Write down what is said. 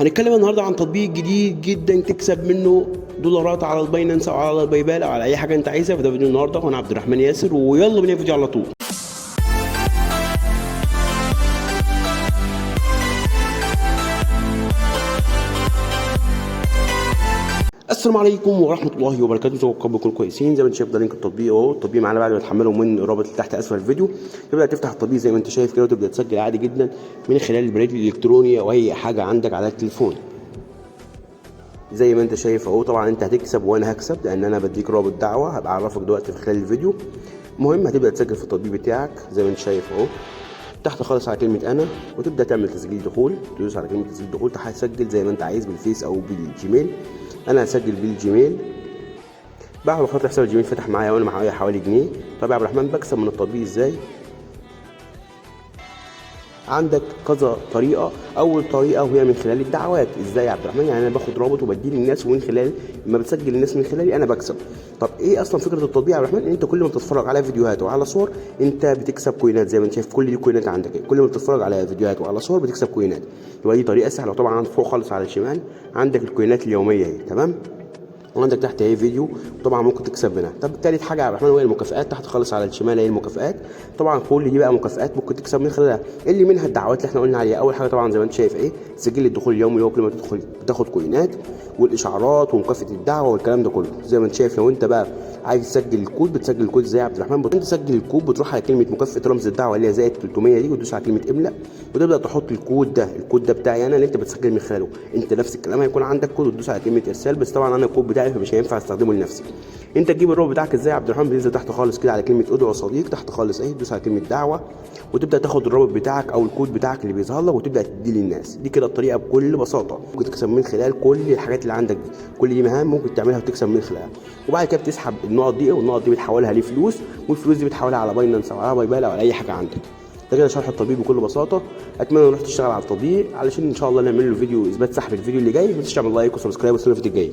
هنتكلم النهارده عن تطبيق جديد جدا تكسب منه دولارات على ال Binance او على ال PayPal او على اي حاجة انت عايزها. فده فيديو النهارده، وانا عبد الرحمن ياسر، ويلا بينا فيديو على طول. السلام عليكم ورحمة الله وبركاته، ازيكم؟ كلكم كويسين؟ زي ما انت شايف ده link التطبيق اهو. التطبيق معانا بعد ما تحمله من الرابط اللي تحت اسفل الفيديو. تبدا تفتح التطبيق زي ما انت شايف كده، وتبدا تسجل عادي جدا من خلال البريد الالكتروني او اي حاجة عندك على التليفون زي ما انت شايف اهو. طبعا انت هتكسب وانا هكسب، لان انا بديك رابط دعوه هبقى اعرفك دلوقتي في خلال الفيديو. المهم هتبدا تسجل في التطبيق بتاعك زي ما انت شايف اهو، تحت خالص على كلمة انا، وتبدا تعمل تسجيل دخول. تدوس على كلمة تسجيل دخول، تسجل زي ما انت عايز بالفيس او بال Gmail. انا هسجل بال Gmail. بعد ما احط حساب ال Gmail فتح معايا، وانا معايا حوالي جنيه. طب يا عبد الرحمن بكسب من التطبيق ازاي؟ عندك كذا طريقه. اول طريقه وهي من خلال الدعوات. ازاي يا عبد الرحمن؟ يعني انا باخد رابط وبديه للناس، ومن خلال ما بتسجل الناس من خلالي انا بكسب. طب ايه اصلا فكرة التطبيق يا عبد الرحمن؟ ان انت كل ما بتتفرج على فيديوهات وعلى صور انت بتكسب كوينات. زي ما انت شايف كل دي كوينات عندك، كل ما بتتفرج على فيديوهات وعلى صور بتكسب كوينات. يبقى دي طريقه سهلة. وطبعا فوق خالص على الشمال عندك الكوينات اليومية اهي، تمام؟ وعندك تحت اهي فيديو، طبعا ممكن تكسب منها. طب تالت حاجة يا عبد الرحمن وهي المكافآت. تحت خالص على الشمال اهي المكافآت. طبعا كل دي بقى مكافآت ممكن تكسب من خلالها، اللي منها الدعوات اللي احنا قلنا عليها. اول حاجة طبعا زي ما انت شايف ايه، سجل الدخول اليومي اللي هو كل ما تدخل بتاخد كوينات، والاشعارات ومكافاه الدعوة والكلام ده كله زي ما انت شايف. لو انت بقى عايز تسجل الكود، بتسجل الكود ازاي يا عبد الرحمن؟ بتسجل الكود بتروح على كلمة مكافاة رمز الدعوة اللي هي زائد 300 دي، وتدوس على كلمة املا، وتبدا تحط الكود ده. الكود ده بتاعي انا اللي انت بتسجل من خلاله. انت نفس الكلام هيكون عندك كود وتدوس على كلمة ارسال، بس طبعا انا الكود بتاعي فمش هينفع استخدمه لنفسي. انت تجيب الرابط بتاعك ازاي يا عبد الرحمن؟ بتنزل تحت خالص كده على كلمة ادعو صديق تحت خالص اهي، تدوس على كلمة دعوه، وتبدا تاخد الرابط بتاعك او الكود بتاعك اللي بيظهر لك، وتبدا تديه للناس. دي كده الطريقة بكل بساطة. ممكن تكسب من خلال كل الحاجات اللي عندك دي، كل دي مهام ممكن تعملها وتكسب من خلالها. وبعد كده بتسحب النقط دي، والنقط دي بتحولها لفلوس، والفلوس دي بتحولها على Binance او على PayPal او على اي حاجة عندك. ده كده شرح التطبيق بكل بساطة. اتمنى نروح تشتغل على التطبيق علشان ان شاء الله نعمل له فيديو اثبات سحب الفيديو اللي جاي. ما تنساش تعمل like و subscribe، والسلام الفيديو الجاي.